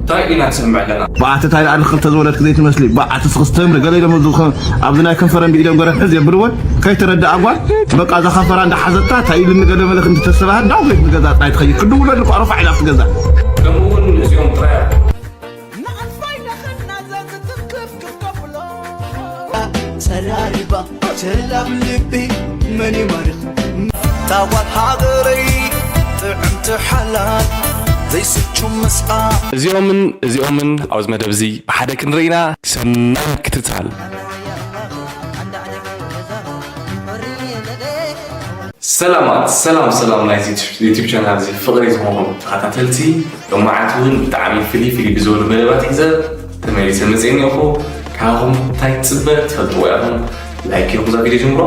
እንታይ ኢና ንሰምዕ ኣለና? ብኣቲ እንታይ ደኣ ንክልተ ዝወለድክ ዘይትመስሊ? ብኣቲ ስኽስተምሪ ገለ ኢሎም ኣብዚ ኸ-፣ ኣብዚ ናይ ከንፈረን ብኢዶም ገረብ ሕዝ የብልወን። ከይተረድኣ ጓል፣ በቃ እዛ ከንፈራ እንዳሓዘታ፣ እንታይ ኢሉኒ ገለ መለ ክንዲ ተሰባህ፣ ዳው ቤት ንገዛ ጥራይ ትኸይድ። ክድውለሉ እኮ ረፋዕ ኢላ ኣብቲ ገዛ። ከምኡ እውን እዚኦም ጥራይ። ጸራሪባ ቸላብ ልቢ መን ይማርኽ? ታዋት ሃገረይ ጥዕምቲ ሓላል ዘይስቹ ምስኣ እዚኦምን እዚኦምን ኣብዚ መደብ እዚ ብሓደ ክንርኢ ኢና። ሰናይ ምክትታል። ሰላማት ሰላም ሰላም ናይዚ ዩቲብ ቻናል እዚ ፍቕሪ ዝኾንኩም ተኸታተልቲ፣ ሎማዓት እውን ብጣዕሚ ፍልይ ፍልይ ብዝበሉ መደባት ሒዘ ተመሊሰ መፅእ እኒኦኹ። ካብኹም እንታይ ትፅበ ትፈልጥዎ ኢኹም። ላይክ ጌርኩም እዛ ቪድዮ ጀምሮ።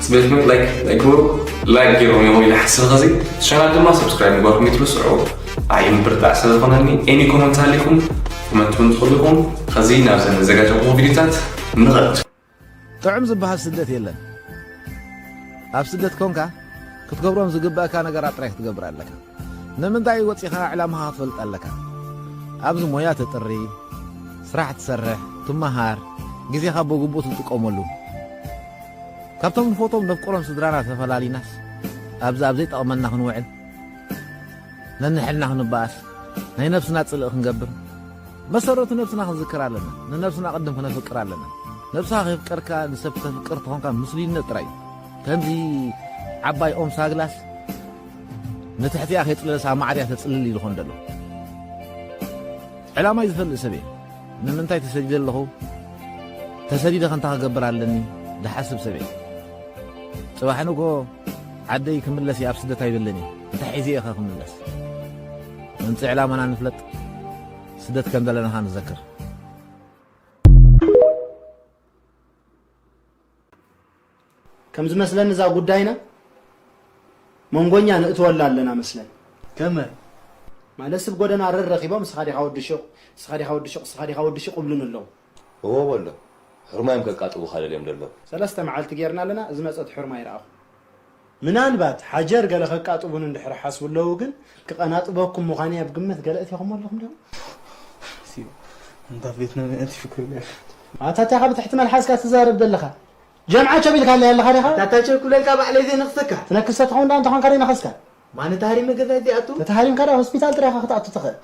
ፅበት ላይክ ላይክ ግበሩ። ላይክ ጌርኩም እዮም ኢለ ሓስብ ኸዚ ቻናል ድማ ሰብስክራይብ ምግባርኩም ይትርስዑ። ኣይ ምብርታዕ ስለ ዝኾነኒ ኤኒ ኮመንት ሃሊኩም ኮመንት እውን ትኽእሉ ኢኹም። ኸዚ ናብ ዘዘጋጀኹም ቪድዮታት ንኸድ። ጥዑም ዝበሃል ስደት የለን። ኣብ ስደት ኮንካ ክትገብሮም ዝግበእካ ነገራት ጥራይ ክትገብር ኣለካ። ንምንታይ ወጺኻ ዕላማኻ ክትፈልጥ ኣለካ። ኣብዚ ሞያ ተጥሪ፣ ስራሕ ትሰርሕ፣ ትመሃር፣ ግዜኻ ብግቡእ ትጥቀመሉ። ካብቶም ንፈትዎም ነፍቅሮም ስድራና ተፈላሊናስ ኣብዚ ኣብ ዘይጠቕመና ክንውዕል ነንሕልና ክንበኣስ ናይ ነብስና ጽልኢ ክንገብር መሰረቱ ነብስና ክንዝክር ኣለና። ንነብስና ቅድም ክነፍቅር ኣለና። ነብስኻ ከፍቀርካ ንሰብ ተፍቅር ተኾንካ ምስሉይነት ጥራይ እዩ። ከምዚ ዓባይ ኦም ሳግላስ ንትሕቲኣ ከይጥለለስ ኣብ ማዕሪያ ተጽልል ኢሉ ኾን ደሎ ዕላማይ ዝፈልጥ ሰብ እየ። ንምንታይ ተሰዲደ ኣለኹ? ተሰዲደ ከንታ ክገብር ኣለኒ ዝሓስብ ሰብ እየ። ጽባሕ ንጎ ዓደይ ክምለስ እየ ኣብ ስደት ኣይብልን እየ። እንታይ ሒዘ እየ ክምለስ? ምምጽእ ዕላማና ንፍለጥ። ስደት ከም ዘለናኻ ንዘክር። ከም ዝመስለኒ እዛ ጉዳይና መንጎኛ ንእትወላ ኣለና መስለን። ከመ ማለት ስብ ጎደና ረር ረኺቦም እስኻ ዲኻ ወዲ ሹቕ እስኻ ዲኻ ወዲ ሹቕ እስኻ ዲኻ ወዲ ሹቕ እብሉን ኣለዉ። እዎ በሎ። ሕርማዮም ከቃጥቡኻ ደልዮም ደሎ። ሰለስተ መዓልቲ ጌርና ኣለና ዝመጸት ሕርማ ይረኣኹ። ምናልባት ሓጀር ገለ ከቃጥቡን እንድሕር ሓስቡ ኣለዉ ግን ክቐናጥበኩም ምዃነይ ኣብ ግምት ገለ እቲኹሞ ኣለኹም ዶ? እንታ ቤትና ነእቲ ፍክር ኣታ እንታይ ካብ ትሕቲ መልሓስካ ትዛረብ ዘለኻ? ጀምዓ ቸብ ኢልካ ኣለይ ኣለኻ ዲኻ? ኣታ ቸብ ክብለልካ ባዕለይ ዘይነኽሰካ። ትነክሰ ትኸውን ዳ እንተኾንካ ደይነኸስካ? ማነ ተሃሪመ ገዛ እዚኣቱ? ተተሃሪምካ ዳ ሆስፒታል ጥራይ ኢኻ ክትኣቱ ትኽእል።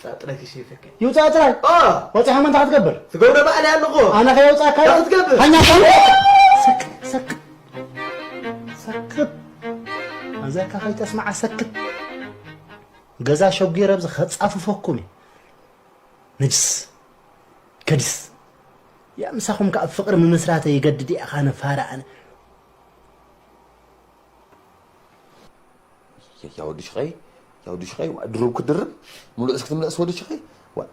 ጻጥረ ክሸፈከ። ይውጻእ ጥራይ። ኦ! ወጺኻ መን ትኽትገብር? ትገብረ ባዕለይ ኣለኹ። ኣነ ከየውጻእካ ዶ? ክትገብር። ሃኛ ሰክት ሰክት ሰክት። ኣዛካ ከይተስማዓ ሰክት። ገዛ ሸጒረ ኣብዚ ከጻፍፈኩም እዩ። ነጅስ ከዲስ። ያ ምሳኹም ከኣ ፍቕሪ ምምስራተ ይገድድ እያ ኻነ ፋራ ኣነ። ያ ወዲ ሽኸይ ያ ወዲ ሽኸይ ድሩብ ክድርብ ምሉእ እስኪ ትምለስ ወዲ ሽኸይ።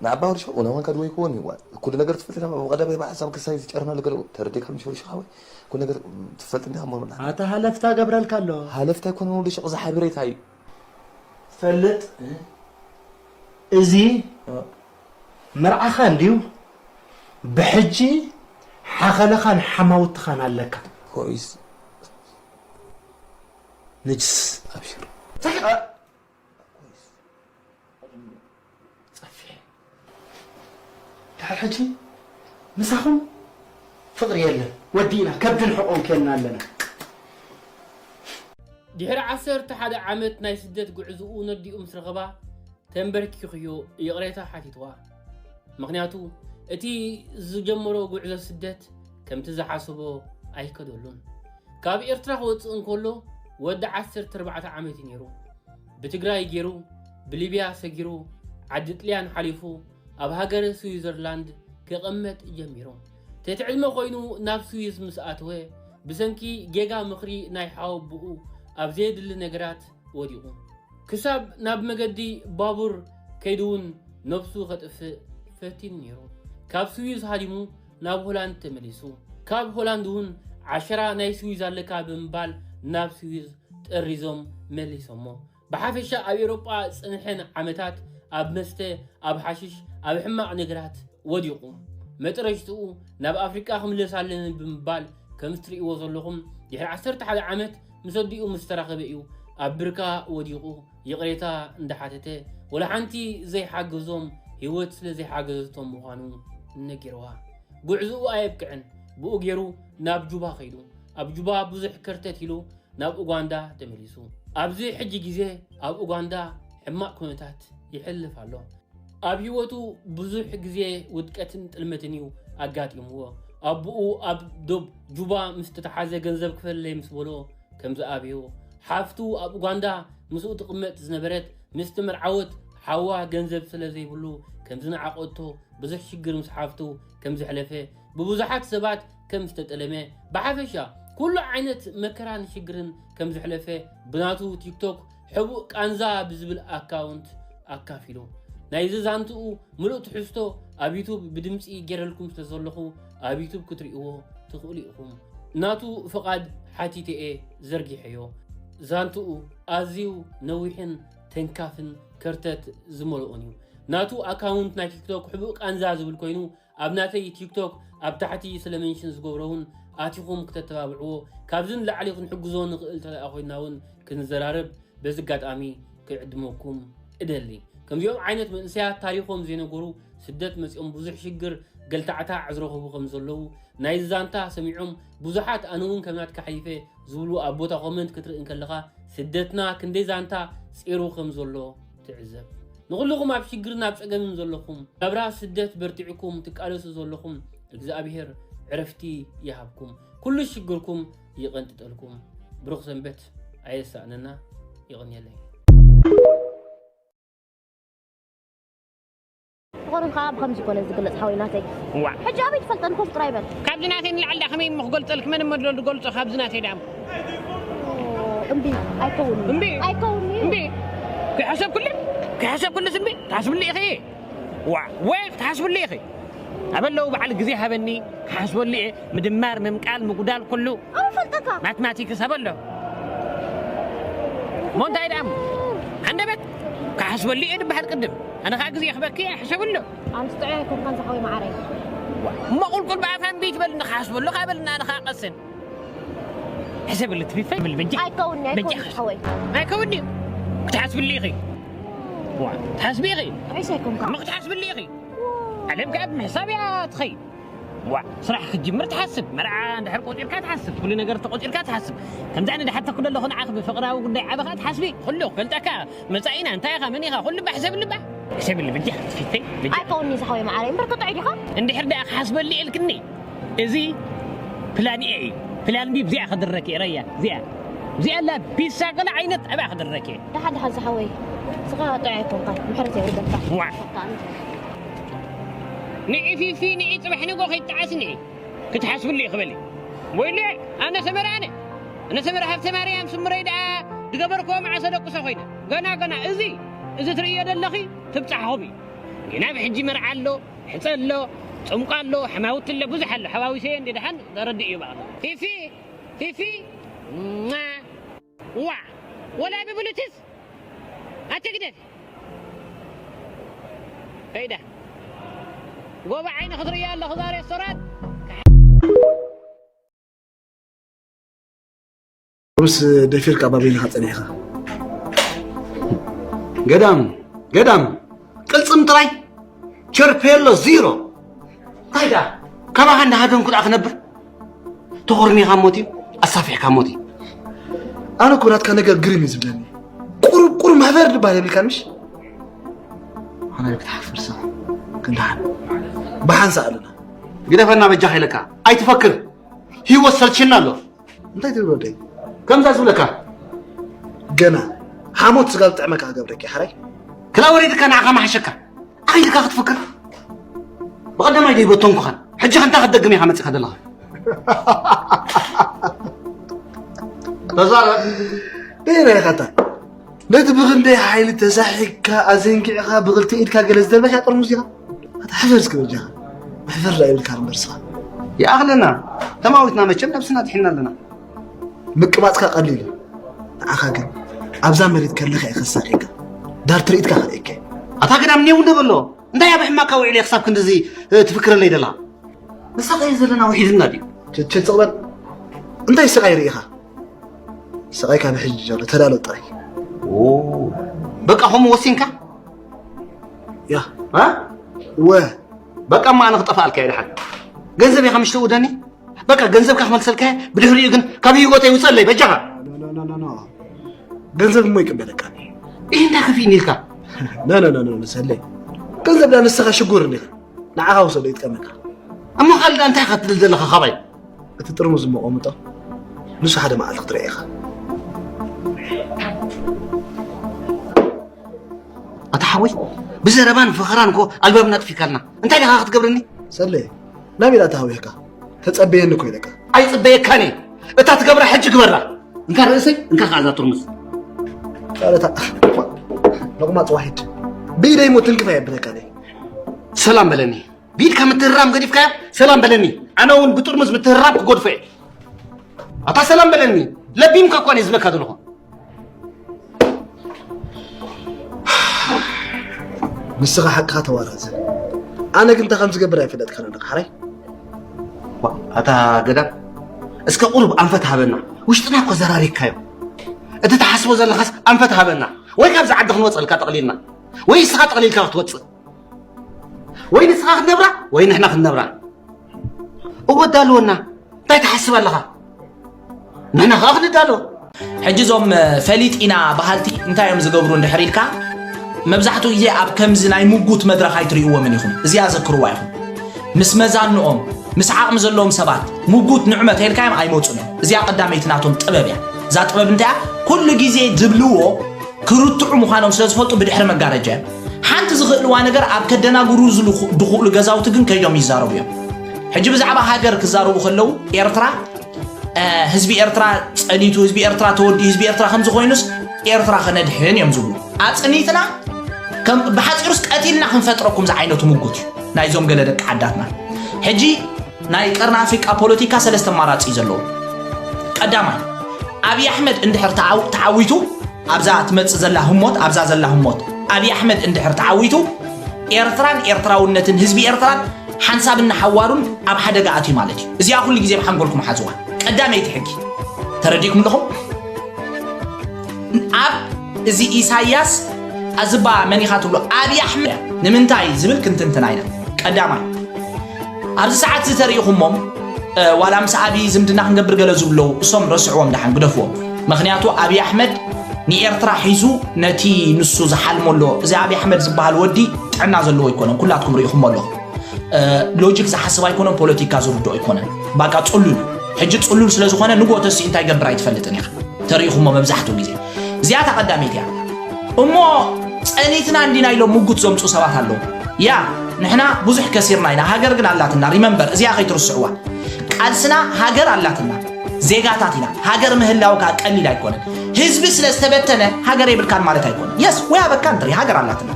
ንዓባ ወዲ ሽኸይ ኡና ዋንካ ድወይ ክወን ዋ ኩሉ ነገር ትፈልጥ ኢና ብቐደም ይባ ሓሳብ ክሳይ ዝጨርና ነገር ተረዲካ ምሽ ወዲ ሽኸይ ኩሉ ነገር ትፈልጥ እንዲኻ ሞርና። ኣታ ሃለፍታ ገብረልካ ኣሎ። ሃለፍታ ይኮነ ወዲ ሽኸ ዝሓብሬታ እዩ። ትፈልጥ እዚ መርዓኻ እንድዩ ብሕጂ ሓኸለኻን ሓማውትኻን ኣለካ ኮይስ ንጅስ ኣብሽር ጸፊሕ ድሕር ሕጂ ምሳኹም ፍቕሪ የለን ወዲእና ከብድን ሕቖን ኬንና ኣለና ድሕሪ ዓሰርተ ሓደ ዓመት ናይ ስደት ጉዕዝኡ ነዲኡ ምስ ረኸባ ተንበርኪኹዮ ይቕሬታ ሓቲትዋ። ምኽንያቱ እቲ ዝጀመሮ ጉዕዞ ስደት ከምቲ ዝሓሰቦ ኣይከደሉን። ካብ ኤርትራ ክወጽእ እንከሎ ወዲ ዓሰርተ ኣርባዕተ ዓመት እዩ ነይሩ። ብትግራይ ገይሩ ብሊብያ ሰጊሩ ዓዲ ጥልያን ሓሊፉ ኣብ ሃገረ ስዊዘርላንድ ክቕመጥ ጀሚሩ። ትሕቲ ዕድመ ኮይኑ ናብ ስዊዝ ምስ ኣተወ ብሰንኪ ጌጋ ምኽሪ ናይ ሓወብኡ ኣብ ዘየድሊ ነገራት ወዲቑ። ክሳብ ናብ መገዲ ባቡር ከይዱ እውን ነብሱ ከጥፍእ ፈቲኑ ነይሩ። ካብ ስዊዝ ሃዲሙ ናብ ሆላንድ ተመሊሱ። ካብ ሆላንድ እውን ዓሸራ ናይ ስዊዝ ኣለካ ብምባል ናብ ስዊዝ ጠሪዞም መሊሶሞ። ብሓፈሻ ኣብ ኤውሮጳ ዝጸንሐን ዓመታት ኣብ መስተ፣ ኣብ ሓሽሽ፣ ኣብ ሕማቕ ነገራት ወዲቑ። መጠረሽትኡ ናብ ኣፍሪቃ ክምለስ ኣለኒ ብምባል ከምዚ ትርእይዎ ዘለኹም ድሕሪ ዓሰርተ ሓደ ዓመት ምስ ኣዲኡ ምስ ተራኸበ እዩ ኣብ ብርካ ወዲቑ ይቕሬታ እንዳሓተተ ወላ ሓንቲ ዘይሓገዞም ህይወት ስለ ዘይሓገዘቶም ምዃኑ ነጊርዋ። ጉዕዝኡ ኣየብቅዕን፣ ብኡ ገይሩ ናብ ጁባ ከይዱ። ኣብ ጁባ ብዙሕ ከርተት ኢሉ ናብ ኡጋንዳ ተመሊሱ። ኣብዚ ሕጂ ግዜ ኣብ ኡጋንዳ ሕማቕ ኩነታት ይሕልፍ ኣሎ። ኣብ ህይወቱ ብዙሕ ግዜ ውድቀትን ጥልመትን እዩ ኣጋጢምዎ። ኣቦኡ ኣብ ዶብ ጁባ ምስ ተተሓዘ ገንዘብ ክፈለለይ ምስ በሎ ከም ዝኣብዮ፣ ሓፍቱ ኣብ ኡጋንዳ ምስኡ ትቕመጥ ዝነበረት ምስ ትምርዓወት ሓዋ ገንዘብ ስለ ዘይብሉ ከም ዝነዓቐቶ፣ ብዙሕ ሽግር ምስ ሓፍቱ ከም ዘሕለፈ፣ ብብዙሓት ሰባት ከም ዝተጠለመ፣ ብሓፈሻ ኩሉ ዓይነት መከራን ሽግርን ከም ዘሕለፈ ብናቱ ቲክቶክ ሕቡእ ቃንዛ ብዝብል ኣካውንት ኣካፊሉ። ናይዚ ዛንትኡ ምሉእ ትሕዝቶ ኣብ ዩቱብ ብድምጺ ገይረልኩም ስለ ዘለኹ ኣብ ዩቱብ ክትርእይዎ ትኽእሉ ኢኹም። ናቱ ፍቓድ ሓቲተ እየ ዘርጊሐዮ። ዛንትኡ ኣዝዩ ነዊሕን ተንካፍን ከርተት ዝመልኦን እዩ። ናቱ ኣካውንት ናይ ቲክቶክ ሕቡእ ቃንዛ ዝብል ኮይኑ ኣብ ናተይ ቲክቶክ ኣብ ታሕቲ ስለ መንሽን ዝገብሮ እውን ኣቲኹም ክተተባብዕዎ ካብዚ ንላዕሊ ክንሕግዞ ንኽእል እንተ ኮይንና እውን ክንዘራረብ በዚ ኣጋጣሚ ክዕድመኩም እደሊ። ከምዚኦም ዓይነት መንእሰያት ታሪኾም ዘይነገሩ ስደት መጺኦም ብዙሕ ሽግር ገልታዕታዕ ዝረኸቡ ከም ዘለዉ ናይዚ ዛንታ ሰሚዖም ብዙሓት ኣነ እውን ከም ናትካ ሓሊፈ ዝብሉ ኣብ ቦታ ኮመንት ክትርኢ እንከለኻ ስደትና ክንደይ ዛንታ ጺሩ ከም ዘሎ ትዕዘብ። ንኹልኹም ኣብ ሽግርን ኣብ ጸገምን ዘለኹም ናብራ ስደት በርቲዕኩም ትቃለሱ ዘለኹም እግዚኣብሔር ዕረፍቲ ይሃብኩም። ኩሉ ሽግርኩም ይቐንጥጠልኩም። ብሩኽ ሰንበት ኣየሳእነና። ይቐንየለይ። ፍቕሪ ከዓ ብኸምዚ ኮነ ዝግለፅ ሓወይ ናተይ። ዋ ሕጂ ኣበይ ትፈልጠኒ ኮፍ ጥራይ በል። ካብዚ ናተይ ንላዕሊ ደኣ ከመይ እሞ ክገልፀልኪ መን እሞ ድሎ ዝገልፆ ካብዚ ናተይ ደኣ እሞ። እምቢ ኣይከውን እምቢ ኣይከውን እዩ። እምቢ ከይሓሰብኩሉ ከይሓሰብኩሉስ እምቢ ትሓስብሉ ኢኺ። ዋ ወይ ክትሓስብሉ ኢኺ። ኣበለው በዓል ግዜ ሃበኒ ክሓስበሉ እየ። ምድማር ምምቃል ምጉዳል ኩሉ ኣበይ ፈልጠካ። ማትማቲክስ ኣበሎ። እሞ እንታይ ደኣ እሞ ሓንደበት ክሓስበሉ እየ ዝበሃል ቅድም ኣነ ከዓ ግዜ ክበኪ እየ ሕሰብሉ። ኣንስጥዑ ኣይኮንካን ዝሓወይ መዓረይ። እሞ ቁልቁል ብኣፋ እምቢ ትበልኒ ክሓስበሉ ከዓ በልና ኣነ ከዓ ቀስን ሕሰብሉ ትፊፈ ብል በጃ ኣይከውኒ ኣይከውኒ በጃ ዝሓወይ። ኣይከውኒ ክትሓስብሉ ኢኺ። ዋ ትሓስቢ ኢኺ ጥዑስ ኣይኮንካ። እሞ ክትሓስብሉ ኢኺ። ዓለም ከዓ ብምሕሳብ እያ ትኸይድ። ዋ ስራሕ ክትጅምር ትሓስብ፣ መርዓ እንድሕር ቆፂርካ ትሓስብ፣ ኩሉ ነገር ተቆፂርካ ትሓስብ። ከምዚ ኣነ ድሓተኩ ዘለኹ ንዓኺ ብፍቕራዊ ጉዳይ ዓበኻ ትሓስቢ። ኩሉ ክፈልጠካ መፃኢና እንታይ ኢኻ መን ኢኻ ኩሉ ባሕ ዘብል ልባ ሕሰብሊ ብጃ ክትፊተይ ብጃ ኣይከውኒ ዝሓወይ መዓረይ እምበር ክጥዑ ዲኻ? እንድሕር ደኣ ክሓስበሉ ኢልክኒ እዚ ፕላን ኤ እዩ። ፕላን ቢ ብዚኣ ክድረክ እየ ረያ እዚኣ እዚኣ ኣላ ቢሳ ገለ ዓይነት ኣብኣ ክድረክ እየ። ደሓን ደሓን ዝሓወይ ስኻ ጥዑ ኣይኮንካን ምሕረት የውርደልካ። ዋ ንዒ ፊፊ ንዒ ጽባሕ ንጎ ከይትዓስኒ ክትሓስብሉ እዩ ክበሊ ወይሉ ኣነ ሰመረ ኣነ ኣነ ሰመረ ሃብተ ማርያም ስምረይ ደኣ ዝገበርክዎ መዓሰ ደቁሰ ኮይነ ገና ገና እዚ እዚ ትርእዮ ዘለኺ ትብጻሕኹም እዩ ግና ብሕጂ መርዓ ኣሎ ሕጸ ኣሎ ጽምቋ ኣሎ ሕማውቲ ኣሎ ብዙሕ ኣሎ ሓዋዊሰዮ እንደ ደሓን ዘረድእ እዩ በቕለ ፊፊ ፊፊ ዋ ወላ ብብሉትስ ኣትግደፍ ከይዳ ጎባ ዓይኒ ክትርእያ ኣለኹ ዛ ሬስቶራንት ሩስ ደፊርካ ባቢልካ ጸኒሕካ ገዳም ገዳም ቅልጽም ጥራይ ቸርፔሎ ዚሮ እንታይ ደኣ ካባኻ እንዳሃደንኩ ደኣ ክነብር ተኾርኒኻ ሞት እዩ ኣሳፊሕካ ሞት እዩ ኣነ እኮ ናትካ ነገር ግርም እዩ ዝብለኒ ቁሩብ ቁሩብ ማህበር ድባል የብልካ ምሽ ኣነ ክትሓፍር ሰ ክንድሓን ብሓንሳ ኣለና ግደፈና በጃኻ ኢለካ ኣይትፈክር ህይወት ሰልችና ኣሎ እንታይ ትብል ወደይ ከምዛ ዝብለካ ገና ሓሞት ስጋ ዝጥዕመካ ክገብረኪ ሓራይ ክላ ወሪድካ ንዓኻ መሓሸካ ኣኺልካ ክትፍክር ብቐዳማይ ደይ በተንኩኻን ሕጂ ከንታ ክትደግም ኢኻ መጺኻ ዘለኻ ተዛረብ ደይና ኢኻታ ነቲ ብኽንደይ ሓይሊ ተሳሒግካ ኣዘንጊዕኻ ብኽልተ ኢድካ ገለ ዝደልበካ ጥርሙዝ ኢኻ ኣታ ሕፈር እስኪ በጃኻ መሕፈር ዳ ይብልካ እምበር ስኻ ይኣኽለና ተማዊትና መቸም ነብስና ድሒና ኣለና ምቅማጥካ ቀሊል እዩ ንዓኻ ግን ኣብዛ መሬት ከለኻ እየ ከሳሒካ ዳር ትርኢትካ ክርእየካ ኣታ ግዳም ኔው እንደ በሎ እንታይ ኣብ ሕማካ ውዒለ ክሳብ ክንድዚ ትፍክረለይ ደላ ንስኻ እዩ ዘለና ውሒድና ድዩ ቸቸ ጽቕበል እንታይ ስቓይ ርኢኻ ስቓይ ካብ ሕጂ ጀምሮ ተዳሎ ጥራይ በቃ ከምኡ ወሲንካ ያ ወ በቃ እማ ኣነ ክጠፋኣልካ እየ ደሓን። ገንዘብ ኢኻ ምሽ ትእውደኒ? በቃ ገንዘብካ ክመልሰልካ እየ። ብድሕሪኡ ግን ካብ ህይወተይ ውፀለይ በጃኻ። ገንዘብ እሞ ይቅበለካ። ይህ እንታይ ከፊእኒ ኢልካ? ሰለይ፣ ገንዘብ ዳ ንስኻ ሽጉር እንዲኻ። ንዓኻ ውሰዶ ይጥቀመካ። እሞ ካልእ ዳ እንታይ ኢኻ ትብል ዘለኻ ካባይ? እቲ ጥርሙዝ እሞ ቆምጦ፣ ንሱ ሓደ መዓልቲ ክትርኢ ኢኻ። ኣታ ሓወይ፣ ብዘረባን ፈኸራን እኮ ኣልባብና ኣጥፊካልና። እንታይ ዲኻ ክትገብረኒ? ሰለየ፣ ናበይ ደኣ ተሃዊኽካ? ተጸበየኒ እኮ ኢለካ። ኣይጽበየካን እየ። እታ ትገብራ ሕጂ ግበራ። እንካ ርእሰይ፣ እንካ ከኣ እዛ ጥርሙዝ። ካልእታ፣ ሎቕማጽ ዋሒድ። ብኢደይ እሞ ትንክፍ ኣየብለካን እየ። ሰላም በለኒ። ብኢድካ ምትህራም ገዲፍካዮ፣ ሰላም በለኒ። ኣነ እውን ብጥርሙዝ ምትህራም ክጎድፎ እየ። ኣታ ሰላም በለኒ። ለቢምካ እኳ እየ ዝብለካ ዘለኹ። ንስኻ ሓቅኻ ተዋራዘ። ኣነ ግን እንታይ ከም ዝገብር ኣይፈለጥካን ኣለኻ፣ ሓራይ? ዋ፣ ኣታ ገዳም፣ እስከ ቁሩብ ኣንፈት ሃበና። ውሽጥና እኮ ዘራሪግካዮ። እቲ ትሓስቦ ዘለኻስ ኣንፈት ሃበና። ወይ ካብዚ ዓዲ ክንወጸልካ ጠቕሊልና። ወይ ንስኻ ጠቕሊልካ ክትወጽእ። ወይ ንስኻ ክትነብራ፣ ወይ ንሕና ክትነብራ። እወ፣ ዳልወና። እንታይ ትሓስብ ኣለኻ? ንሕና ኸኣ ክንዳሎ። ሕጂ እዞም፣ እ፣ ፈሊጥ ኢና በሃልቲ እንታይ እዮም ዝገብሩ እንድሕር ኢልካ፣ መብዛሕትኡ ግዜ ኣብ ከምዚ ናይ ምጉት መድረኽ ኣይትርእይዎምን ኢኹም። እዚኣ ዘክርዋ ኢኹም። ምስ መዛንኦም፣ ምስ ዓቕሚ ዘለዎም ሰባት ምጉት ንዕመት ኢልካዮም ኣይመጹን እዮም። እዚኣ ቀዳመይቲ ናቶም ጥበብ እያ። እዛ ጥበብ እንታይ እያ? ኩሉ ግዜ ዝብልዎ ክርትዑ ምዃኖም ስለ ዝፈልጡ ብድሕሪ መጋረጃ እዮም። ሓንቲ ዝኽእልዋ ነገር ኣብ ከደናግሩ ዝልኹ-፣ ዝኽእሉ ገዛውቲ ግን ከይዶም ይዛረቡ እዮም። ሕጂ ብዛዕባ ሃገር ክዛረቡ ከለዉ ኤርትራ፣ እ፣ ህዝቢ ኤርትራ ጸኒቱ፣ ህዝቢ ኤርትራ ተወዲኡ፣ ህዝቢ ኤርትራ ከምዚ ኮይኑስ ኤርትራ ከነድሕን እዮም ዝብሉ። ኣጽኒትና ከም ብሓጺሩስ ቀቲልና ክንፈጥረኩም ዝዓይነቱ ምጉት እዩ ናይዞም ገለ ደቂ ዓዳትና። ሕጂ ናይ ቀርኒ ኣፍሪቃ ፖለቲካ ሰለስተ ኣማራጺ እዩ ዘለዎ። ቀዳማይ፣ ኣብይ ኣሕመድ እንድሕር ተዓው-፣ ተዓዊቱ፣ ኣብዛ ትመጽእ ዘላ ህሞት፣ ኣብዛ ዘላ ህሞት፣ ኣብይ ኣሕመድ እንድሕር ተዓዊቱ፣ ኤርትራን ኤርትራውነትን ህዝቢ ኤርትራን ሓንሳብን ንሓዋሩን ኣብ ሓደጋ ኣትዩ ማለት እዩ። እዚኣ ኩሉ ግዜ ኣብ ሓንጎልኩም ሓዝዋ። ቀዳመይቲ ሕጊ። ተረዲእኩም ኣለኹም? ኣብ እዚ ኢሳያስ ኣዝባ መን ኢኻ ትብሎ? ኣብይ ኣሕመድ ንምንታይ ዝብል ክንትንትና ኢና። ቀዳማይ፣ ኣብዚ ሰዓት እዚ ተሪኢኹሞም፣ እ፣ ዋላ ምስ ኣብይ ዝምድና ክንገብር ገለ ዝብሉ ኣለዉ፣ እሶም ረስዕዎም፣ ደሓን ግደፍዎም። ምኽንያቱ ኣብይ ኣሕመድ ንኤርትራ ሒዙ ነቲ ንሱ ዝሓልሞ ኣሎ። እዚ ኣብይ ኣሕመድ ዝበሃል ወዲ ጥዕና ዘለዎ ኣይኮነን፣ ኩላትኩም ርኢኹሞ ኣለኹም። እ፣ ሎጂክ ዝሓስብ ኣይኮነን፣ ፖለቲካ ዝርድኦ ኣይኮነን። ባቃ ጽሉል። ሕጂ ጽሉል ስለ ዝኾነ ንግሆ ተሲኡ እንታይ ይገብር ኣይትፈልጥን ኢኻ። ተሪኢኹሞ መብዛሕትኡ ግዜ። እዚኣ እታ ቀዳመይቲ እያ። እሞ ጸኒትና እንዲና ኢሎም ምጉት ዘምጹ ሰባት ኣለዉ። ያ፣ ንሕና ብዙሕ ከሲርና ኢና፣ ሃገር ግን ኣላትና። ሪመምበር፣ እዚኣ ከይትርስዕዋ። ቃልስና ሃገር ኣላትና። ዜጋታት ኢና። ሃገር ምህላው ከኣ ቀሊል ኣይኮነን። ህዝቢ ስለ ዝተበተነ ሃገር የብልካን ማለት ኣይኮነን። የስ፣ ወይ ኣበካ እንትሪ፣ ሃገር ኣላትና።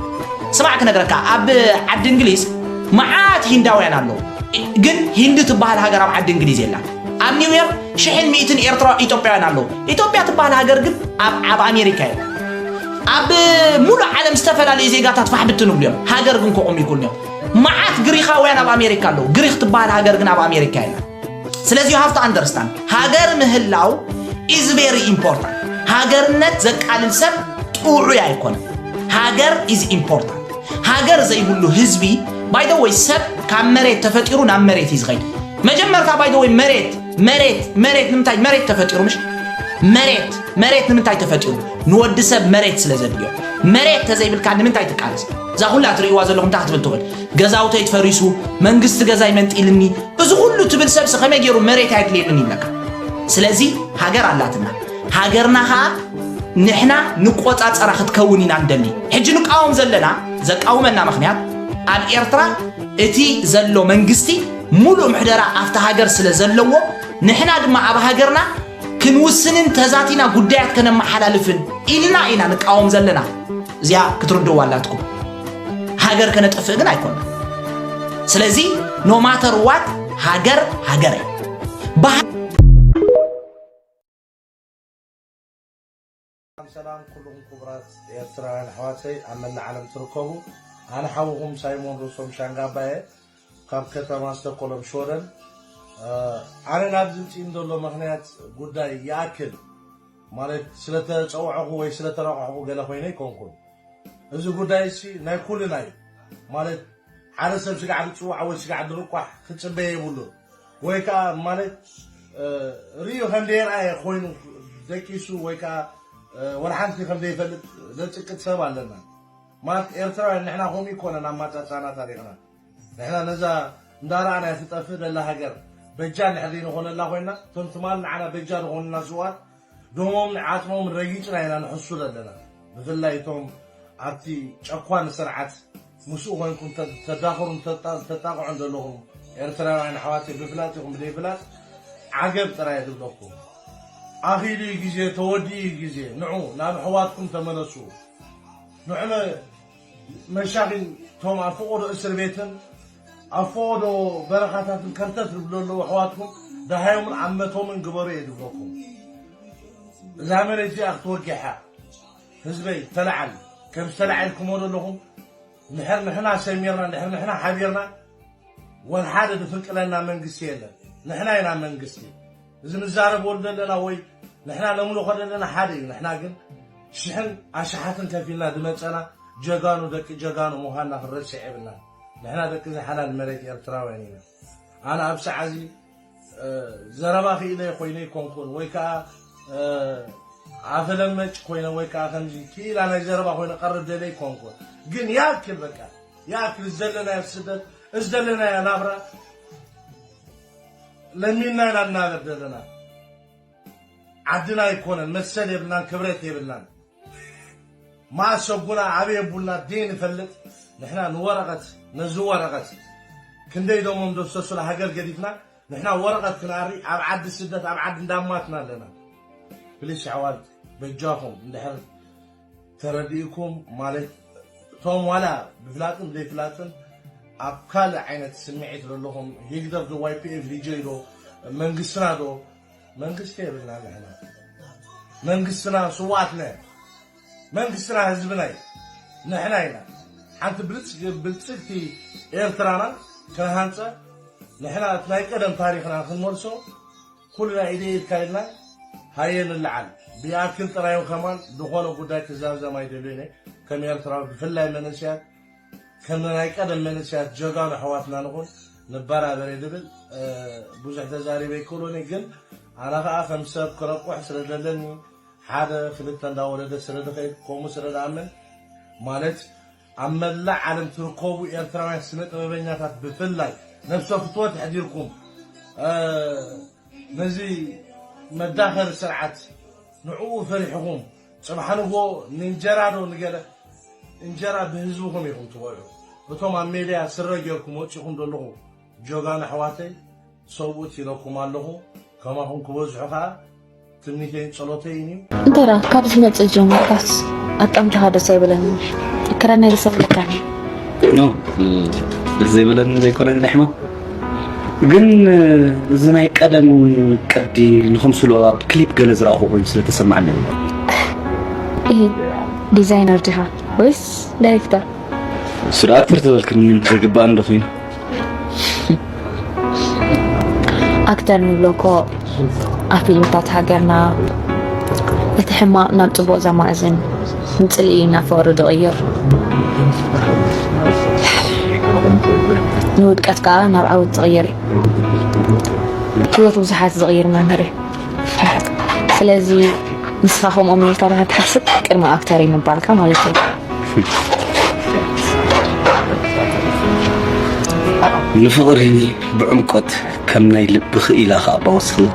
ስማዕ ክነግረካ፣ ኣብ ዓዲ እንግሊዝ መዓት ሂንዳውያን ኣለዉ። ግን ሂንዲ ትበሃል ሃገር ኣብ ዓዲ እንግሊዝ የላን። ኣብ ኒውዮርክ ሽሕን ሚእትን ኤርትራ፣ ኢትዮጵያውያን ኣለዉ። ኢትዮጵያ ትበሃል ሃገር ግን ኣብ፣ ኣብ ኣሜሪካ የላ። ኣብ ሙሉእ ዓለም ዝተፈላለዩ ዜጋታት ፋሕ ብትን ይብሉ እዮም። ሃገር ግን ከቑሙ ይክእሉ እዮም። መዓት ግሪኻውያን ኣብ ኣሜሪካ ኣለዉ። ግሪኽ ትበሃል ሃገር ግን ኣብ ኣሜሪካ የላ። ስለዚ you have to understand፣ ሃገር ምህላው is very important። ሃገርነት ዘቃልል ሰብ ጥዑይ ኣይኮነን። ሃገር is important። ሃገር ዘይብሉ ህዝቢ፣ by the way፣ ሰብ ካብ መሬት ተፈጢሩ ናብ መሬት እዩ ዝኸይድ። መጀመርታ፣ by the way፣ መሬት፣ መሬት፣ መሬት ንምንታይ መሬት ተፈጢሩ? ምሽ መሬት፣ መሬት ንምንታይ ተፈጢሩ? ንወዲ ሰብ መሬት ስለ ዘድልዮ። መሬት ተዘይብልካ ንምንታይ ትቃለስ? እዛ ኩላ ትርእይዋ ዘለኹም እንታይ ክትብል ትኽእል? ገዛውተይ ተፈሪሱ፣ መንግስቲ ገዛይ መንጢልኒ፣ እዚ ኩሉ ትብል ሰብሲ ከመይ ገይሩ መሬት ኣየድልየንን ይብለካ? ስለዚ ሃገር ኣላትና። ሃገርና ኸኣ ንሕና ንቆጻጸራ ክትከውን ኢና ንደሊ። ሕጂ ንቃወም ዘለና፣ ዘቃውመና ምኽንያት፣ ኣብ ኤርትራ እቲ ዘሎ መንግስቲ ሙሉእ ምሕደራ ኣብታ ሃገር ስለ ዘለዎ፣ ንሕና ድማ ኣብ ሃገርና ክንውስንን ተዛቲና ጉዳያት ከነመሓላልፍን ኢልና ኢና ንቃወም ዘለና። እዚኣ ክትርድእዋ ኣላትኩም። ሃገር ከነጥፍእ ግን ኣይኮና። ስለዚ no matter what፣ ሃገር ሃገር እያ። ብሃ- ሰላም ሰላም ኩሉኹም ክቡራት ኤርትራውያን ኣሕዋተይ ኣብ መላእ ዓለም ትርከቡ። ኣነ ሓውኹም ሳይሞን ሩሶም ሻንጋባ እየ ካብ ከተማ ስቶኮሎም ሽወደን። እ፣ ኣነ ናብዚ ምጽእን ዘሎ ምኽንያት ጉዳይ ይኣክል ማለት ስለተጸውዐኹ ወይ ስለተረቋሕኹ ገለ ኮይነ ኣይኮንኩን። እዚ ጉዳይ እዚ ናይ ኩልና እዩ። ማለት ሓደ ሰብ ስጋዕ ዝፅዋዕ ወይ ስጋዕ ዝርቋሕ ክፅበየ የብሉ። ወይ ከዓ ማለት እ፣ ርእዩ ከም ዘይረኣየ ኮይኑ ደቂሱ ወይ ከዓ እ፣ ወላ ሓንቲ ከም ዘይፈልጥ ዘፅቅጥ ሰብ ኣለና። ማለት ኤርትራውያን ንሕና ከምኡ ይኮነን ኣማፃፃና ታሪኽና። ንሕና ነዛ እንዳረኣና ትጠፍእ ዘላ ሃገር በጃ እንድሕር ዘይንኾነላ ኮይና፣ እቶም ትማል ንዓና በጃ ዝኾኑና ስውኣት ደሞምን ዓጽሞምን ረጊጽና ኢና ንሕሱ ዘለና። ብፍላይ እቶም ኣብቲ ጨኳኒ ስርዓት ምስኡ ኮይንኩም ተ-፣ ተዳኽሩን ተጣ-፣ ተጣቕዑን ዘለኹም ኤርትራውያን ኣሕዋተይ፣ ብፍላጥ ይኹን ብዘይፍላጥ ዓገብ ጥራይ እየ ዝብለኩም። ኣኺሉ እዩ ግዜ፣ ተወዲኡ እዩ ግዜ። ንዑ ናብ ኣሕዋትኩም ተመለሱ። ንዑ ነ-፣ መሻኺን እቶም ኣብ ፈቐዶ እስር ቤትን ኣብ ፈቐዶ በረኻታትን ከርተት ዝብሉ ዘለዉ ኣሕዋትኩም ደሃዮምን ዓመቶምን ግበሩ እየ ዝብለኩም። እዛ መሬት እዚኣ ክትወግሕ እያ። ህዝበይ ተለዓል። ከም ዝተለዓልኩሞ ዘለኹም፣ እንድሕር ንሕና ሰሚርና፣ እንድሕር ንሕና ሓቢርና፣ ወልሓደ ዝፍንቅለና መንግስቲ የለን። ንሕና ኢና መንግስቲ። እዚ ንዛረበሉ ዘለና ወይ ንሕና ነምልኾ ዘለና ሓደ እዩ። ንሕና ግን ሽሕን ኣሽሓትን ከፊልና ዝመጸና ጀጋኑ፣ ደቂ ጀጋኑ ምዃንና ክንረስዕ የብልናን። ንሕና ደቂ እዚ ሓላል መሬት ኤርትራውያን ኢና። ኣነ ኣብ ሰዓዚ እ፣ ዘረባ ክኢለ ኮይነ ኣይኮንኩን፣ ወይ ከዓ እ፣ ኣፈለመጭ ኮይነ፣ ወይ ከዓ ከምዚ ክኢላ ናይ ዘረባ ኮይነ ቀርብ ደለ ኣይኮንኩን። ግን ያክል በቃ ያክል ዘለናዮ ስደት፣ እዚ ዘለናዮ ናብራ ለሚና ኢና እናበር ዘለና። ዓድና ኣይኮነን፣ መሰል የብልናን፣ ክብረት የብልናን። ማሰጉና ኣበይ ኣቡልና ደይ ንፈልጥ። ንሕና ንወረቐት፣ ነዚ ወረቐት ክንደይ ደሞም ደፍሰሱላ ሃገር ገዲፍና፣ ንሕና ወረቐት ክንኣሪ ኣብ ዓዲ ስደት፣ ኣብ ዓዲ እንዳማትና ኣለና። ፕሊስ ኣሕዋት በጃኹም እንድሕር ተረዲእኩም፣ ማለት እቶም ዋላ ብፍላጥን ዘይፍላጥን ኣብ ካልእ ዓይነት ስምዒት ዘለኹም፣ ሂግደፍ ዶ ዋይ ፒ ኤፍ ቪ ዶ መንግስትና ዶ መንግስቲ የብልና ንሕና። መንግስትና ስውኣትና እዩ። መንግስትና ህዝብና እዩ። ንሕና ኢና። ሓንቲ ብልጽ-፣ ብልጽግቲ ኤርትራና ክንሃንጸ ንሕና እቲ ናይ ቀደም ታሪኽና ክንመልሶ ኩልና ኢደ ኢድካ ኢልና ሃየ ንለዓል። ብኣክል ጥራይ ከማን ዝኾነ ጉዳይ ክዛዘም ኣይደልዮን እየ። ከም ኤርትራዊ ብፍላይ መንእሰያት ከም ናይ ቀደም መንእሰያት ጀጋኑ ኣሕዋትና ንኹን ንበራበር እየ ዝብል። እ፣ ብዙሕ ተዛሪበ ኣይክእሎን እየ፣ ግን ኣነ ኸኣ ከም ሰብ ክረቁሕ ስለ ዘለኒ ሓደ ክልተ እንዳወለደ ስለ ዝኸይድ ከምኡ ስለ ዝኣምን ማለት ኣብ መላእ ዓለም ትርከቡ ኤርትራውያን ስነ ጥበበኛታት ብፍላይ ነብሰ ፍትወት ኣሕዲርኩም እ፣ ነዚ መዳኸሪ ስርዓት ንዕኡ ፈሪሕኹም፣ ጽባሕ ንግሆ ንእንጀራ ዶ ንገለ፣ እንጀራ ብህዝብኹም ኢኹም ትበልዑ። እቶም ኣብ ሜድያ ስረ ጌርኩም ወጺኹም ዘለኹ ጀጋኑ ኣሕዋተይ፣ ሰብኡት ኢለኩም ኣለኹ። ከማኹም ክበዝሑ ከኣ ትምኒተይን ጸሎተይን እዩ። እንተ ደኣ ካብ ዝመጽእ ጀሚርካስ ኣጣምታኻ ደስ ኣይበለንን። ክረነ ደስ ኣይብለካን። ኖ፣ ደስ ዘይብለኒ ዘይኮነ ናይ ሕማም። ግን እዚ ናይ ቀደም ቅዲ ንኸምስሎ ኣብ ክሊፕ ገለ ዝረኣኹ ኮይኑ ስለ ተሰማዕኒ። እህ፣ ዲዛይነር ዲኻ ወይስ ዳይሬክተር? እሱ ደኣ ኣክተር ተበልክኒ ዝግባእ እንዶ ኮይኑ። ኣክተር ንብሎ እኮ ኣብ ፊልምታት ሃገርና እቲ ሕማቕ ናብ ጽቡቕ ዘማእዝን፣ ንጽልኢ ናብ ፍቕሪ ዝቕይር፣ ንውድቀት ከኣ ናብ ዓወት ዝቕይር እዩ። ህይወት ብዙሓት ዝቕይር መምህር እዩ። ስለዚ ንስኻ ከምኦም ኢልካ ዲኻ ትሓስብ? ቅድሚ ኣክተር እዩ ምባልካ ማለት እዩ። ንፍቕሪ ብዕምቆት ከም ናይ ልቢ ክኢላ ከኣ ባወስኽና።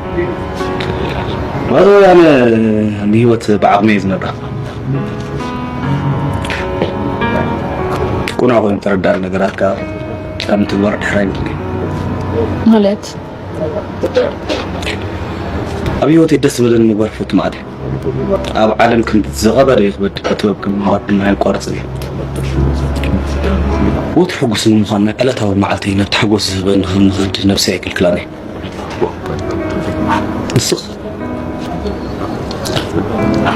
ባዶ ኣነ ንህይወት ብዓቕመይ እየ ዝነብራ። ቁኑዕ ኮይኑ ተረዳእኒ ነገራት ከኣ ካብ ምትግባር ድሕር ኣይብልን። ማለት? ኣብ ህይወተይ ደስ ዝበለኒ ምግባር ፈቱ ማለት እዩ። ኣብ ዓለም ክንዲ ዝኸበደ ይኽበድ ጥበብ ከም ምግባር ድማ ኣየቋርጽን እዩ። ወትሩ ሕጉስ ንምዃን ናይ ዕለታዊ መዓልተይ ነቲ ሓጎስ ዝህበኒ ከም ንኽህድ ነብሰይ ኣይክልክላን እየ። ንስኽ?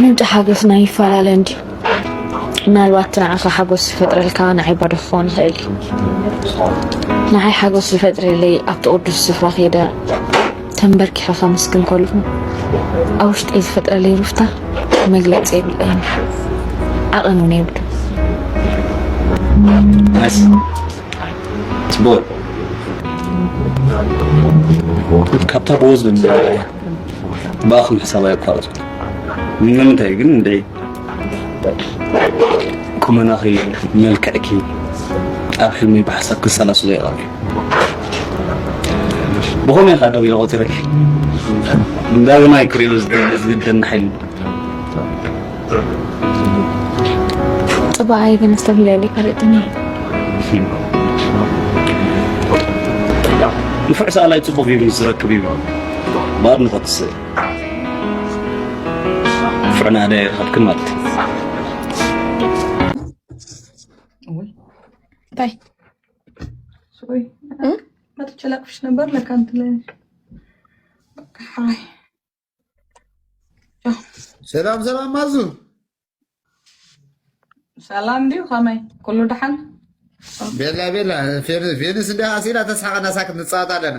ምንጪ ሓጎስና ይፈላለ እንድዩ። ምናልባት እቲ ንዓኻ ሓጎስ ዝፈጥረልካ ንዓይ ባዶ ክኸውን ይኽእል እዩ። ንዓይ ሓጎስ ዝፈጥረለይ ኣብቲ ቅዱስ ስፍራ ከይደ ተንበርኪኸ ከምስግን ከለኹ ኣብ ውሽጠይ ዝፈጥረለይ ሩፍታ መግለጺ የብለይን። ዓቐን እውን የብሉን። ናይስ። ቦል ካብታ ብወዝ ብንዳ ብኣኹም ሕሳብ ኣየቋርጹ። ንምንታይ ግን እንደ ቁመናኺ፣ መልክዕኪ ኣብ ሕልሚ ብሓሳብ ክሰላስሎ ይቐር። ብኸመይ ኢኻ ደው ኢለ ቆጺረኪ? እንዳበናይ ክሪኦ ዝደ- ዝግደኒ ሓይሊ። ጽባይ ግን ኣስተብሂለለይ ካልእ ዱንያ። ንፉዕ ሰኣላይ ጽቡቕ ቪቭን ዝረክብ እዩ። ብኣድንቖት ንፍዕና ደ ይረኸብክን ማለት እዩ። እንታይ? ሶሪ፣ መጥቼ ላቅፍሽ ነበር ለካ እንትን ላይ። በቃ ሓይ። ሰላም ሰላም ማዙ። ሰላም ድዩ? ከመይ? ኩሉ ደሓን? ቤላ ቤላ ፌር- ፌርንስ እንዲያ ኣሲላ ተስሓቐና ሳክት ንጻወት ኣለና።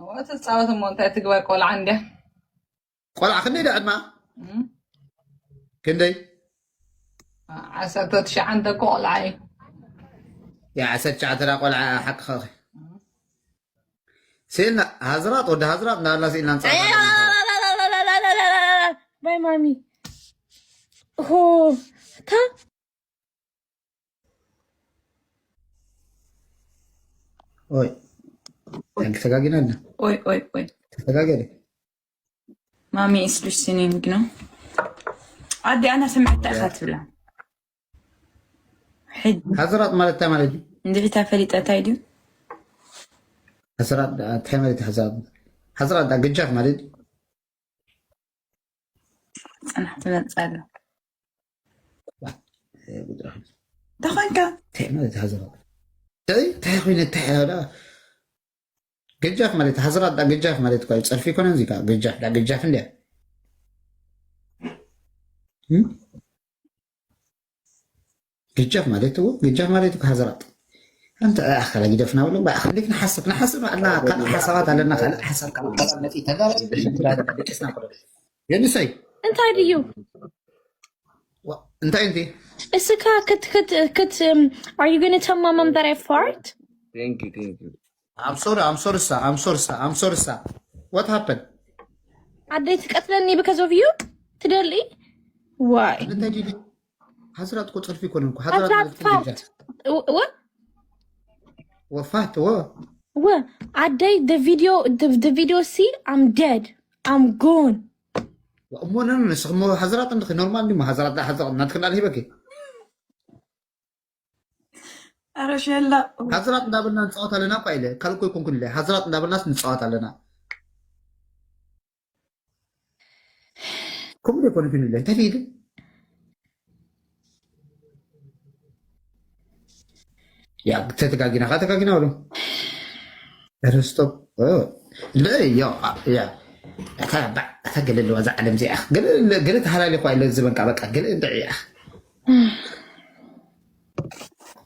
ወ ትጻወት እሞ እንታይ ትግበር ቆልዓ እንዲያ። ቆልዓ ክንደይ ደኣ ዕድማ? እም? ክንደይ? ዓሰርተ ትሽዓተ እኮ ቆልዓ እዩ። ያ ዓሰርተ ትሽዓተ ደኣ ቆልዓ ሓቅኻ። ስኢልና ሃዝራጥ ወዲ ሃዝራጥ እንዳበልና ስኢልና ንጻወት ኣለና። ባይ ማሚ ሆ እታ ኦይ ተጋጊና ኣለ ኦይ ኦይ ኦይ ተጋገለ ማሚ is listening ነው። ኣዲ ኣና ስምዕታ ኢኻ ትብላ። ሕጂ ሃዝራጥ ማለት እንታይ ማለት እዩ? እንድሕታ ፈሊጠ እንታይ ድዩ? ሃዝራጥ እንታይ ማለት እዩ? ሃዝራጥ ሃዝራጥ ዳ ግጃፍ ማለት እዩ? ጽናሕ ትመጽእ ኣላ። እንታይ ኮንካ? እንታይ ማለት እዩ ሃዝራጥ? እንታይ እንታይ ኮይነ እንታይ ያዳ ግጃፍ ማለት ሃዝራጥ ዳ ግጃፍ ማለት እኮ እዩ። ጸርፊ ኮነ እዚ ጋ ግጃፍ ዳ ግጃፍ እንዲያ እም? ግጃፍ ማለት እኮ ግጃፍ ማለት እኮ ሃዝራጥ። ኣንተ ኣኸላ ግደፍና ብሎ ባእኸ እንዴት ንሓስብ ንሓስብ ኣለና ካልእ ሓሳባት ኣለና ካልእ ሓሳብ ካልእ ሓሳብ መጺ ተዛረብ ብሽም ትራዳ ደቂስና ብሎ የንሰይ እንታይ ድዩ? ዋ- እንታይ እንቲ እስካ ክት ክት ክት um, are you gonna tell my mom that I fart? Thank you, thank you. I'm sorry, I'm sorry, sir. I'm sorry, sir. I'm sorry, sir. What happened? ኣደይ ትቀትለኒ because of you? ትደሊ? Why? እንታይ ዲዲ ሃዝራት እኮ ጸርፊ ይኮነ እኮ ሃዝራት ኣትራት ማለት እኮ ፋት ግጃ- ወ- ወፋት ወ ወ ኣደይ the video the, the video see I'm dead, I'm gone. እሞ ነን ንስኹም ሃዝራት እንድኺ ኖርማል እንዲሞ ሃዝራት ዳ ሃዝራት እናትክና ልሂበኪ ኧረ ሸላ ሃዝራት እንዳበልና ንፃወት ኣለና እኳ ኢለ ካልእ እኮ ይኮንኩን ኢለ ሃዝራት እንዳበልናስ ንፃወት ኣለና። ከምኡ ዘይኮነ ግን ኢለ እንታይ ኢለ ያ ተተጋጊና ካ ተጋጊና በሎ። ኧረ ስቶፕ እ፣ ለ- ያው ያ እታ ባዕ እታ ገለ ኣለዋ እዛ ዓለም እዚኣ ገለ ገለ ተሃላሊ ኳ ኢለ ዝበንቃ በቃ ገለ እንድዒ እያ።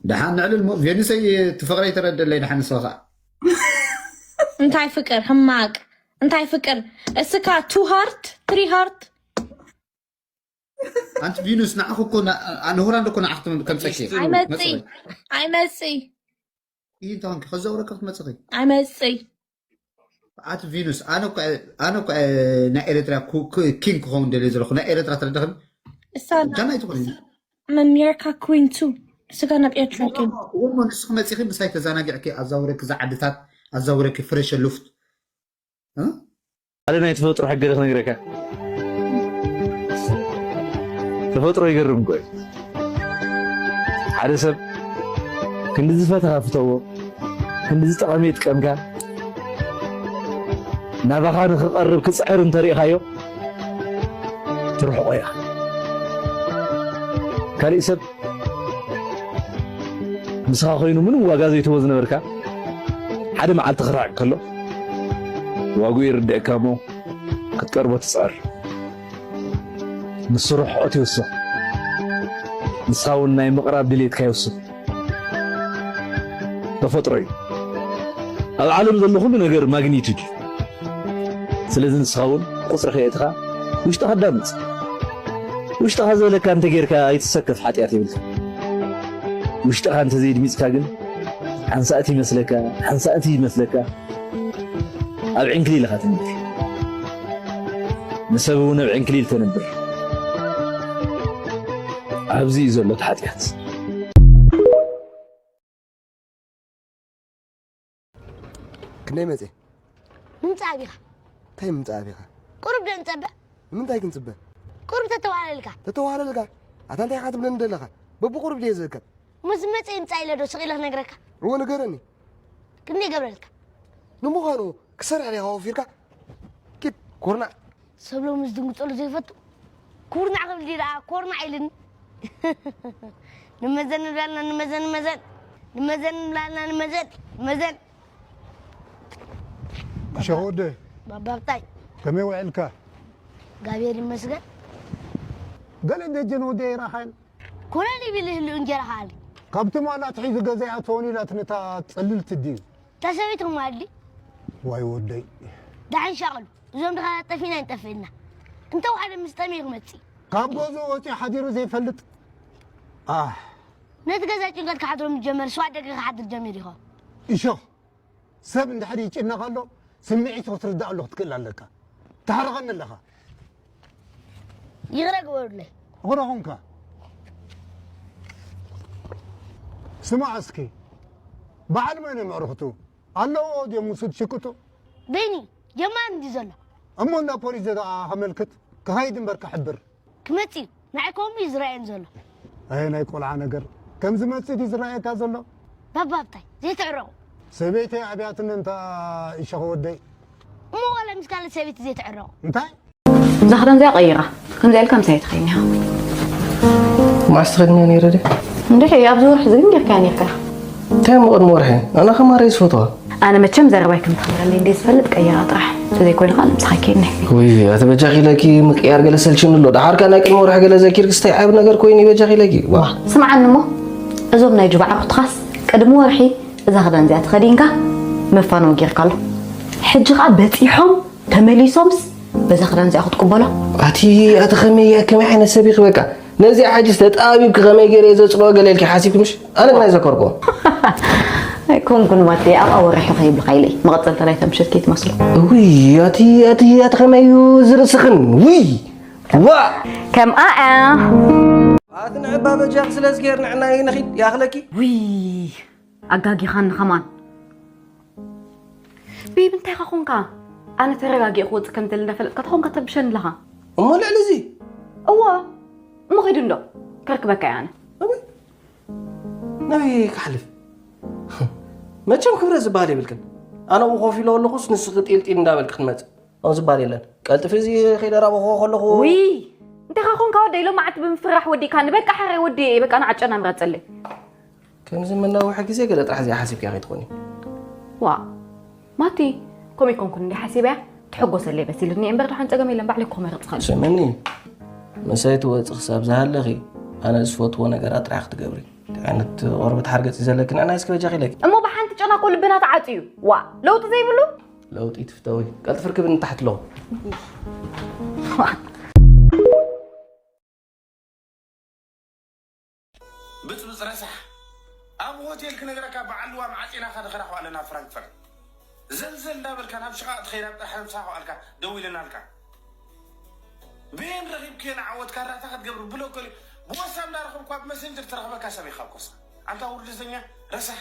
ደሓን ንዕልል ሞ ቬኑሰይ እቲ ፍቕረይ ተረደለይ ደሓን ንስኻ ከዓ እንታይ ፍቅር ሕማቅ እንታይ ፍቅር እስካ two heart three heart ኣንቲ ቪኑስ ንዓኹ እኮ ንሆላንድ እኮ ንዓኹ ከምፀኪ ኣይመፅእ ኣይመፅእ ይህ እንተኾንኪ ከዛውረካ ክትመፅኺ ኣይመፅእ ኣቲ ቪኑስ ኣነ እኮ ኣነ እኮ ናይ ኤርትራ ኪንግ ክኸውን ደልየ ዘለኹ ናይ ኤርትራ ተረዳኽን እሳና ጃና ኣይትኾኒ ኣሜሪካ ኩዊን ቱ ስጋ ናብ ኤርትራ ኪን እሞ ንስኺ መፂኺ ምሳይ ተዛናጊዕኪ ኣዛውረኪ እዛ ዓድታት ኣዛውረኪ ፍሬሸ ሉፍት ሓደ ናይ ተፈጥሮ ሕገ ዶ ክነግረካ? ተፈጥሮ ይገርም እኮ እዩ። ሓደ ሰብ ክንዲ ዝፈተኻ ፍተዎ፣ ክንዲ ዝጠቐመ ይጥቀምካ፣ ናባኻ ንኽቐርብ ክፅዕር እንተሪእኻዮ ትርሕቆ ኢኻ። ካሊእ ሰብ ምሳኻ ኮይኑ ምንም ዋጋ ዘይትህቦ ዝነበርካ ሓደ መዓልቲ ክርሕቅ ከሎ ዋግኡ ይርድአካ እሞ ክትቀርቦ ትፅዕር። ንሱ ርሕቀት ይውስኽ፣ ንስኻ እውን ናይ ምቕራብ ድሌትካ ይውስኽ። ተፈጥሮ እዩ። ኣብ ዓለም ዘሎ ኩሉ ነገር ማግኒቱድ እዩ። ስለዚ ንስኻ እውን ቁፅሪ ከየእትኻ ውሽጥኻ ኣዳምፅ። ውሽጥኻ ዝበለካ እንተጌርካ ኣይትሰከፍ፣ ሓጢኣት የብልካ። ውሽጥኻ እንተዘይድሚፅካ ግን ሓንሳእቲ ይመስለካ፣ ሓንሳእቲ ይመስለካ፣ ኣብ ዕንክሊል ኢኻ ትነብር። ንሰብ እውን ኣብ ዕንክሊል ተነብር። ኣብዚ እዩ ዘሎ እቲ ሓጢኣት። ክንደይ መፅእ? ምምፃእ ዲኻ? እንታይ ምምፃእ ዲኻ? ቁሩብ ዶ ንፀበ? ንምንታይ ክንፅበ? ቁሩብ ተተዋህለልካ። ተተዋህለልካ? ኣታ እንታይ ኢኻ ትብለኒ ዘለኻ? በብቁሩብ ድየ ዝእከብ። ምስ መፀ ይምፃእ ኢለ ዶ ስቕ ኢለ ክነግረካ? እወ ንገረኒ። ክንደይ ገብረልካ? ንምዃኑ ክሰርሕ ዲኻ ወፊርካ? ኪድ ኮርናዕ። ሰብ ሎሚ ዝድንግፀሉ ዘይፈቱ ኩርናዕ ክብል ድዩ ደኣ ኮርናዕ ኢልኒ። ንመዘን ንብላልና ንመዘን ንመዘን ንመዘን ንብላልና ንመዘን ንመዘን ሸወደ ባባብታይ ከመይ ውዕልካ? ጋብሔር ይመስገን። ገለ ደጀን ወደ ይራኻን ኮነ ሊብል ህሉ እንጀራ ኻል ካብቲ ማላት ሒዙ ገዛ ይኣትወን ኢላት ነታ ጽልልቲ ድዩ? ተሰቢትኩም ኣሊ ዋይ ወደይ ዳሕን ሻቕሉ እዞም ድኻ ጠፊና ይንጠፍእና እንተ ሓደ ምስ ጠመይ ክመጽእ ካብ ገዝኡ ወፂኡ ሓዲሩ ዘይፈልጥ ኣህ ነቲ ገዛ ጭንቀት ክሓድሮ ምስ ጀመር ስዋ ደገ ክሓድር ጀሚሩ ይኸውን። እሾ ሰብ እንድሕር ይጭነቕ ኣሎ ስምዒቱ ክትርዳእሉ ክትክእል ኣለካ። ትሓርቐኒ ኣለኻ። ይቕረ ግበሩለይ። እኽረኹምካ ስማዕ እስኪ በዓል መን እዮም ኣዕርኽቱ ኣለዎ ድዮም ምስ ሽቅጡ በይኒ ጀማር እንዲ ዘሎ እሞ እንዳ ፖሊስ ዘ ከመልክት ክኸይድ እምበር ክሕብር ክመጽእ እዩ። ንዓይ ከምኡ እዩ ዝረኣየን ዘሎ። ኣየ ናይ ቆልዓ ነገር ከም ዝመጽእ ድዩ ዝረኣየካ ዘሎ? ባባብታይ ዘይትዕረቑ። ሰበይተይ ኣብያትኒ እንታ ይሸኸ ወደይ። እሞ ዋላ ምስ ካልእ ሰበይቲ ዘይትዕረቑ። እንታይ? እዛ ክዳን እዚኣ ቀይራ። ከምዚኣ ኢልካ ምሳይ ትኸይኒ ኢኻ። መዓስ ትኸድንያ ነይረ ድያ? እንድሕሪ ኣብዚ ወርሒ እዚ ግን ጌርካያ ነይርካ። እንታይ እሞ ቅድሚ ወርሒ ኣነ ከማረይ ዝፈትዋ ኣነ መቸም ዘረባይ ከም ተኽብረለይ እንደ ዝፈልጥ ቀይራ ጥራሕ እንተዘይኮይኑ ከዓ ንምሳኻ ይከይድኒ ውይ ኣቲ በጃኺ ኢለኪ ምቅያር ገለ ሰልችኒ ኣሎ ደሓርካ ናይ ቅድሚ ወርሒ ገለ ዘኪርኪ ስታይ ዓብ ነገር ኮይኑ በጃኺ ኢለኪ ዋ ስምዓኒ እሞ እዞም ናይ ጁባ ዓርኩትኻስ ቅድሚ ወርሒ እዛ ክዳን እዚኣ ተኸዲንካ መፋነዊ ጌርካ ኣሎ ሕጂ ከዓ በፂሖም ተመሊሶምስ በዛ ክዳን እዚኣ ክትቅበሎ ኣቲ ኣቲ ከመይ እያ ከመይ ዓይነት ሰብ ኢኺ በቃ ነዚኣ ሕጂስ ተጣቢብኪ ከመይ ገይረ እየ ዘፅልኦ ገለ ኢልኪ ሓሲብኪ ምሽ ኣነ ግን ኣይዘከርኩ ኣይኮንኩን ዋቴ ኣብኣ ወሪሑ ከይብሉካ ኢለይ መቐፀልታ ናይታ ምሸት ከይትመስሉ እውይ ኣቲ ኣቲ ኣቲ ከመይ እዩ ዝርእስኽን ውይ ዋ ከምኣ እያ ኣቲ ንዕባ በጃኺ ስለዚ ጌር ንዕና ይንኺድ ያኽለኪ ውይ ኣጋጊኻኒ ኸማን ቤብ እንታይ ኻ ኾንካ ኣነ ተረጋጊ ክወፅእ ከም ደሊ እንዳፈለጥካ ተኾንካ ተብሸኒ ኣለኻ እሞ ልዕሊ እዚ እዋ እሞ ኺድ እንዶ ከርክበካ እየ ኣነ ናበይ ክሓልፍ መቸም ክብረት ዝበሃል የብልክን ኣነ ው ኮፍ ኢሎ ኣለኹስ ንስኺ ጢልጢል እንዳበልክ ክትመፅእ ከምኡ ዝበሃል የለን ቀልጥፊ እዚ ከይደ ራበኹዎ ከለኹ ውይ እንታይ ኻ ኾንካ ወደይ ሎማዓንቲ ብምፍራሕ ወዲእካኒ በቃ ሓራይ ወዲ በቃ ንዓጨና ምረፀለይ ከምዚ መናውሒ ግዜ ገለ ጥራሕ እዚኣ ሓሲብክያ ከይትኾኒ። ዋእ ማቲ፣ ከምኡ ኣይኮንኩን እንድየ ሓሲበያ፣ ትሕጎሰለይ መሲሉኒ እየ እምበር ደሓን ጸገም የለን ባዕለይ እኮ መረጽኻሉ። ስምዕኒ፣ ምሳይ ትወጺ ክሳብ ዝሃለኺ ኣነ ዝፈትዎ ነገራት ጥራሕ ክትገብሪ። እንታይ ዓይነት ቆርበት ሓርገጽ እዩ ዘለኪ ንዕናይ እስኪ በጃኺ ኢለኪ። እሞ ብሓንቲ ጨና እኮ ልብና ተዓጽዩ። ዋእ፣ ለውጢ ዘይብሉ? ለውጢ ትፍተዊ። ቀልጥፊ ርክብኒ ንታሕቲ ኣለኹ። ብፅብፅ ረሳሕ ኣብ ሆቴል ክነግረካ በዓል ልዋም ዓፂናኻ ንኸዳ ከዋለ ናብ ፍራንክፈርት ዘልዘል እንዳበልካ ናብ ሽቓቕ ትኸይድ ኣብ ጥራሕ ምሳኻ ከዋልካ ደዊልናልካ በየን ረኺብክዮ ንዓወት ካራታ ክትገብር ብሎኮሊ ብወሳብ እንዳረኸብኳ ብመሰንጀር ትረኽበካ ሰብ ኢኻ ኮሳ ኣንታ ውርደተኛ ረሳሕ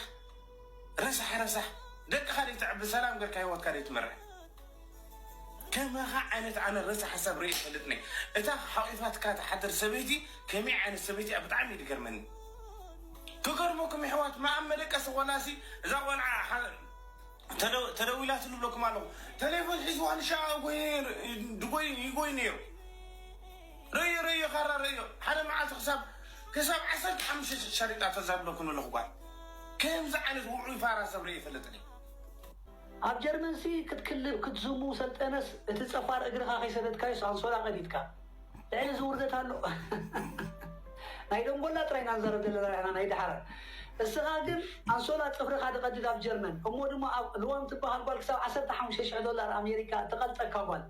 ረሳሕ ረሳሕ ደቅኻ ደይተዕቢ ሰላም ገርካ ህይወትካ ደይትመርሕ ከማኻ ዓይነት ኣነ ረሳሕ ሰብ ርኢ ይፈልጥኒ እታ ሓቂፋትካ ትሓድር ሰበይቲ ከመይ ዓይነት ሰበይቲ እያ ብጣዕሚ እዩ ዝገርመኒ ክገርመኩም የሕዋት መኣም መደቀሲ ቆላሲ እዛ ቆልዓ ተደዊላትሉ ብለኩም ኣለኹ ተሌፎን ሒዝዋ ንሻ ይጎይ ነይሩ ርእዮ ርእዮ ካራ ርእዮ ሓደ መዓልቲ ክሳብ ክሳብ ዓሰርተ ሓሙሽተ ሸሪጣ ተዛብለኩም ኣለኹ ጓል ከምዚ ዓይነት ውዑይ ፋራ ሰብ ርእየ ይፈልጥን እየ ኣብ ጀርመንሲ ክትክልብ ክትዝሙ ሰልጠነስ እቲ ጸፋር እግርኻ ከይሰደድካዮስ ኣንሶላ ቀዲድካ ልዕሊ እዚ ውርደት ኣሎ ናይ ደንጎላ ጥራይ ኢና ንዛረብ ዘለና ርሕና ናይ ደሓረ እስኻ ግን ኣንሶላ ጽፍርኻ ድቐድድ ኣብ ጀርመን እሞ ድማ ኣብ ልዋም ትበሃል ጓል ክሳብ ዓሰርተ ሓሙሽተ ሽሕ ዶላር ኣሜሪካ ትቐልጠካ ጓል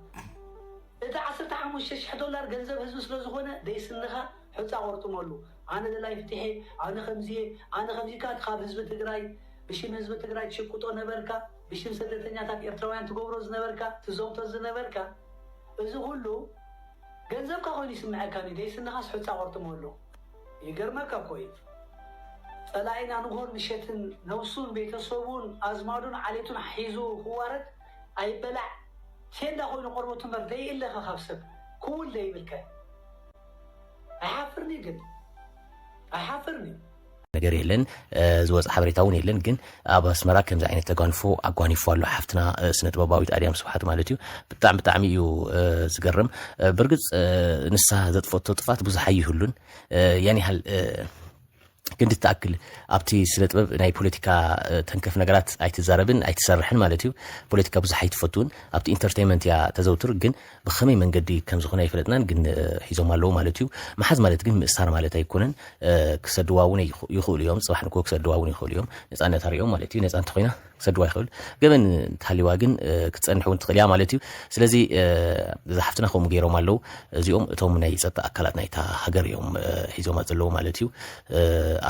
እቲ ዓሰርተ ሓሙሽተ ሽሕ ዶላር ገንዘብ ህዝቢ ስለ ዝኾነ ደይስንኻ ሑጻ ቆርጥመሉ ኣነ ደላይ ፍትሒ ኣነ ከምዚየ ኣነ ከምዚካ ካብ ህዝቢ ትግራይ ብሽም ህዝቢ ትግራይ ትሽቅጦ ነበርካ፣ ብሽም ስደተኛታት ኤርትራውያን ትገብሮ ዝነበርካ፣ ትዘውቶ ዝነበርካ፣ እዚ ኩሉ ገንዘብካ ኮይኑ ይስምዐካ፣ ደይ ስንኻስ ሑፃ ቆርጥሞ ኣሎ። ይገርመካ እኮ እዩ። ፀላኢና ንጎር ምሸትን ነብሱን ቤተሰቡን ኣዝማዱን ዓሌቱን ሒዙ ክዋረድ ኣይበላዕ ቴንዳ ኮይኑ ቆርበቱ እምበር ደይእለኸ ካብ ሰብ ክውል ደይብልከ። ኣይሓፍርኒ ግን ኣይሓፍርኒ። ነገር የለን፣ ዝወፀ ሓበሬታ እውን የለን። ግን ኣብ ኣስመራ ከምዚ ዓይነት ተጓንፎ ኣጓኒፎ ኣሎ ሓፍትና ስነ ጥበባዊት ኣድያም ስብሓት ማለት እዩ። ብጣዕሚ ብጣዕሚ እዩ ዝገርም። ብርግፅ ንሳ ዘጥፈቶ ጥፋት ብዙሕ ኣይህሉን። ያን ያህል ክንዲ ትኣክል ኣብቲ ስነ ጥበብ ናይ ፖለቲካ ተንከፍ ነገራት ኣይትዛረብን ኣይትሰርሕን ማለት እዩ። ፖለቲካ ብዙሕ ኣይትፈትውን። ኣብቲ ኢንተርቴይንመንት እያ ተዘውትር፣ ግን ብኸመይ መንገዲ ከም ዝኾነ ኣይፈለጥናን፣ ግን ሒዞም ኣለዉ ማለት እዩ። መሓዝ ማለት ግን ምእሳር ማለት ኣይኮነን። ክሰድዋ እውን ይኽእሉ እዮም፣ ፅባሕ ንኮ ክሰድዋ እውን ይኽእሉ እዮም። ነፃነት ኣሪኦም ማለት እዩ። ነፃ እንተኮይና ክሰድዋ ይኽእል። ገበን እንተሃልዋ ግን ክትፀንሕ እውን ትኽእል እያ ማለት እዩ። ስለዚ እዛ ሓፍትና ከምኡ ገይሮም ኣለዉ። እዚኦም እቶም ናይ ፀጥታ ኣካላት ናይታ ሃገር እዮም ሒዞማ ዘለዉ ማለት እዩ።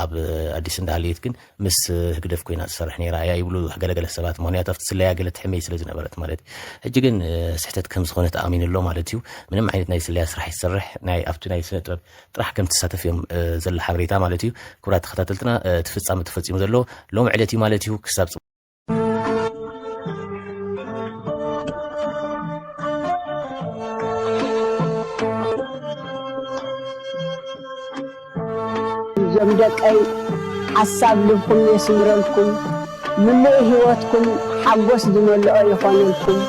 ኣብ ኣዲስ እንዳሃለየት ግን ምስ ህግደፍ ኮይና ትሰርሕ ነይራ እያ ይብሉ ገለገለ ሰባት። ምክንያቱ ኣብቲ ስለያ ገለ ትሕመይ ስለ ዝነበረት ማለት እዩ። ሕጂ ግን ስሕተት ከም ዝኾነ ተኣሚኑ ኣሎ ማለት እዩ። ምንም ዓይነት ናይ ስለያ ስራሕ ይሰርሕ ናይ ኣብቲ ናይ ስነ ጥበብ ጥራሕ ከም ትሳተፍ እዮም ዘለ ሓበሬታ ማለት እዩ። ክቡራት ተኸታተልትና እቲ ፍጻመ ተፈጺሙ ዘሎ ሎም ዕለት እዩ ማለት እዩ። ክሳብ እዞም ደቀይ ሓሳብ ልብኩም የስምረልኩም፣ ምሉእ ህይወትኩም ሓጎስ ዝመልኦ ይኾነልኩም።